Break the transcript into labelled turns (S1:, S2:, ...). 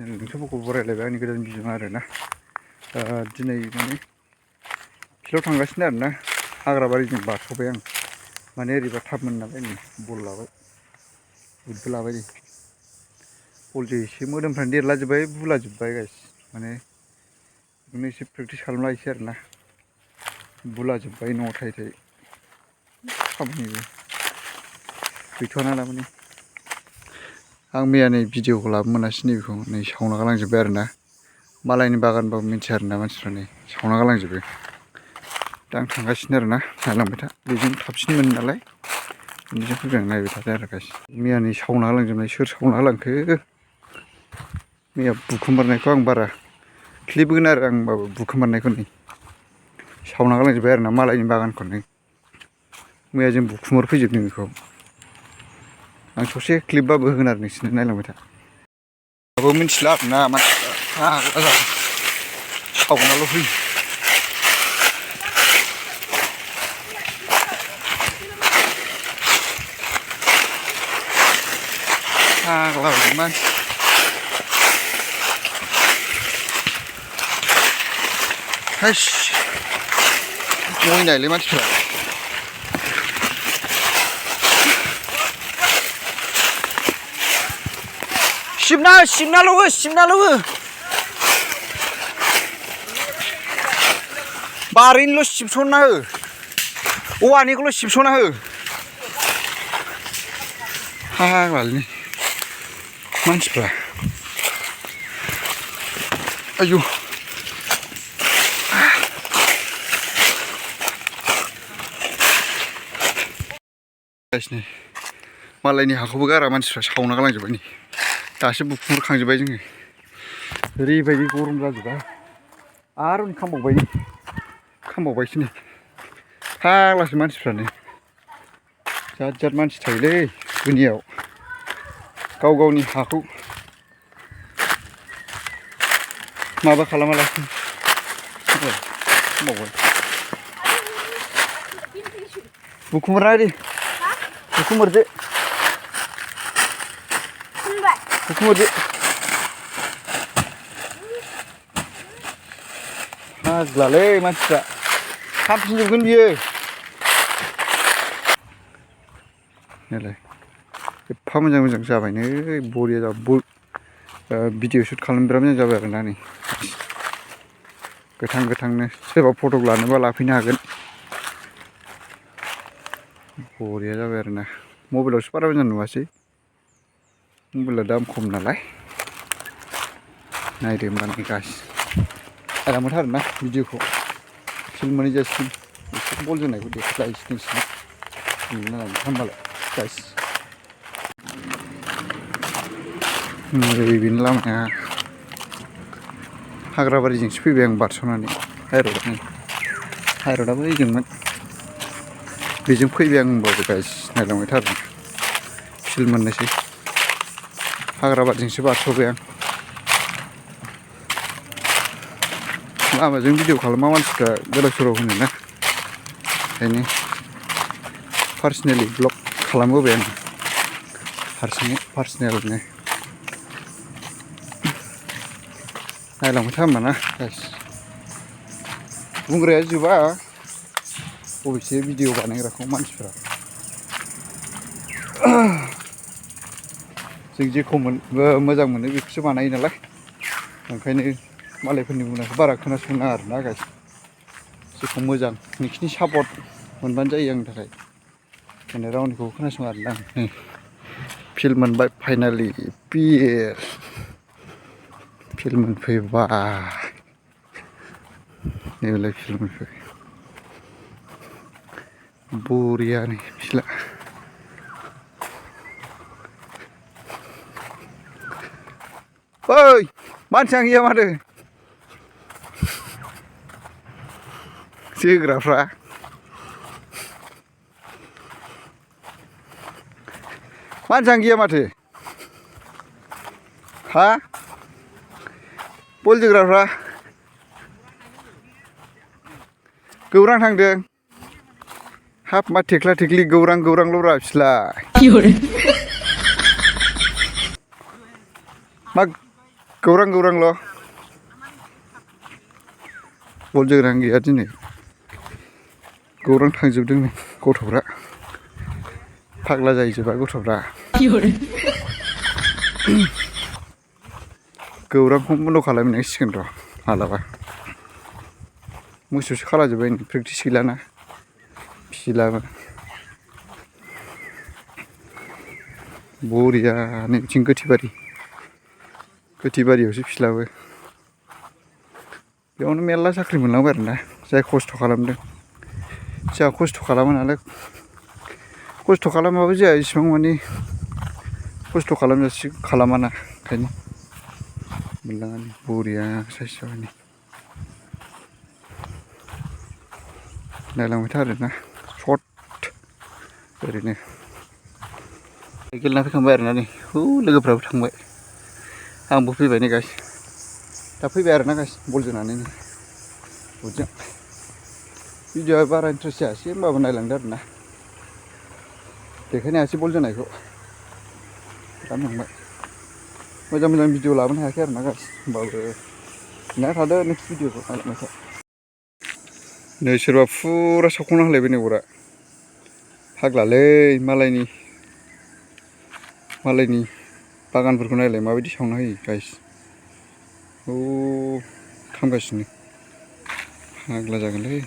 S1: नोंथांमोनखौ बरायलायबाय आंनि गोदान बिजों आरोना दिनै माने फिल्डआव थांगासिनो आरोना हाग्राबारिजों बारस'बाय आं माने ओरैबा थाबमोन नालाय नै बल लाबाय बुटबो लाबाय नै बलजों एसे मोदोमफ्रानो देरलाजोब्बाय बुलाजोब्बाय गाइस माने बेखौनो एसे प्रेक्टिस खालामलायसै आरोना बुलाजोब्बाय न'आव थायै थायै खामानिबो गैथ'आ नालाय माने आं मैया नै भिडिअखौ लाबो मोनासै नैबेखौ नै सावना गालांजोब्बाय आरोना मालायनि बागानबाबो मिन्थिया आरोना मानसिफ्रा नै सावना गालांजोबो दा आं थांगासिनो आरोना नायलांबाय था बेजों थाबसिन मोनो नालाय बिदिजों फैबाय आं नायबाय थादो आरो गाइस मैया नै सावना गालांजोबनाय सोर सावना गालांखो मैया बुखुमोरनायखौ आं बारा क्लिपगोन आरो आं होमबाबो बुखुमोरनायखौ नै सावना गालांजोब्बाय आरोना मालायनि बागानखौनो मैया जों बुखुमोर फैजोबदों बेखौ आं ससे क्लिपबाबो होगोन आरो नोंसोरनो नायलांबाय था दाबो मिन्थिला आरोना मानसिफ्रा सावनाल' फैयो फाग्ला मानसि हाइस मयनायलै मानसिफ्रा सिबनाल' हो बारिनिल' सिबसनना हो औवानिखौल' सिबस'ना हो फाग्लालै मानसिफ्रा आयौ गासिनो मालायनि हाखौबो गारा मानसिफ्रा सावना गालांजोब्बाय नै दासो बुखुमोरखांजोब्बाय जोङो ओरैबायदि गरम जाजोब्बाय आरो खामबावबायसो नै फाग्लासो मानसिफ्रानो जाद मानसि थायोलै दुनियाव गाव गावनि हाखौ माबा खालामालासिनो खामबावबाय बुखुमोरना दे बुखुमोरदो फाग्लालै मानसिफ्रा खामफिनजोबगोन बियो नायलाय एफा मोजां जाबायनो बरिया जाबाय भिडिअ शुट खालामनो बिराद मोजां जाबाय आरोना नै गोथांनो सोरबा फटक लानोबा लाफैनो हागोन बरिया जाबाय आरोना मबाइलावसो बारा मोजां नुवासै मबाइला दाम खम नालाय नायदो होमबा नों गाइस आरामथार आरोना भिडिअखौ फिल्म मोनहैजासिम एसे बल जोनायखौ देखायलायसै नोंसिनो होमबालाय गाइस बेनो लामाया हाग्राबारिजोंसो फैबाय आं बारस'नानै हाइरडआबो ओइजोंमोन बेजों फैबाय आं होमबाबो गाइस नायलांबाय था आरो फिल्म मोननोसै हाग्राबारिजोंसो बारस'बाय आं लामाजों भिडिअ खालामा मानसिफ्रा गोदाव सोराव होनोना ओंखायनो पार्सनेलि ब्लग खालामबोबाय आं हारसिङै पार्सनेलनो नायलांबाय था होमबा ना गाइस बुंग्राया जोबा बबेसे भिडिअ बानायग्राखौ मानसिफ्रा जों जेखौ मोजां मोनो बेखौसो बानायो नालाय ओंखायनो मालायफोरनि बुंनायखौ बारा खोनासंनाङा आरोना गाइस जेखौ मोजां नोंसिनि सापर्ट मोनबानो जायो आंनि थाखाय ओंखायनो रावनिखौबो खोनासङा आरोना आं नै फिल्म मोनबाय फाइनालि फिल्म मोनफैबाय नैबेलाय फिल्म मोनफैबाय बरिया नै फिल्डआ ओइ मानसियानो गैया माथो जोग्राफ्रा मानसियानो गैया माथो हा बल जोग्राफ्रा गौरां थांदों हाब मा थेख्ला थेख्लि गौरांल' बिसोरलाय मा गौरां गौरांल' बल जोग्रायानो गैया दिनै गौरां थांजोबदों गथ'फ्रा फाग्ला जाहैजोबा गथ'फ्रा गौरांखौ बन्द' खालामनांसिगोन र' मालाबा मोसौसो खालाजोब्बाय प्रेक्टिस गैलाना फिसिलाबो बरियानो बिथिं गोथैबारियावसो फिसिलाबो बेयावनो मेरला साख्रि मोनलांबाय आरोना जाय खस्थ' खालामदों जोंहा खस्थ' खालामा नालाय खस्थ' खालामाबो जोंहा इसिबां मानि खस्थ' खालामाना ओंखायनो मोनलाङानो बरिया साइसआनो नायलांबाय था आरोना सर्ट ओरैनो गेलेना फैखांबाय आरोना नै लोगोफ्राबो थांबाय आंबो फैबाय नै गाइस दा फैबाय आरोना गाइस बल जोनानै बुटजों भिडिअआ बारा इन्ट्रेस्ट जायासै होमबाबो नायलांदो आरोना देखायनो हायासै बल जोनायखौ दा मोनबाय मोजां भिडिअ लाबोनो हायाखै आरोना गाइस होमबाबो नायना थादो नेक्स्ट भिडिअखौ नायलांबाय था नै सोरबा फुरा सावखांना होलायबाय नै अरा फाग्लालै मालायनि बागानफोरखौ नायलाय माबायदि सावना होयो गाइस खामगासिनो फाग्ला जागोनलै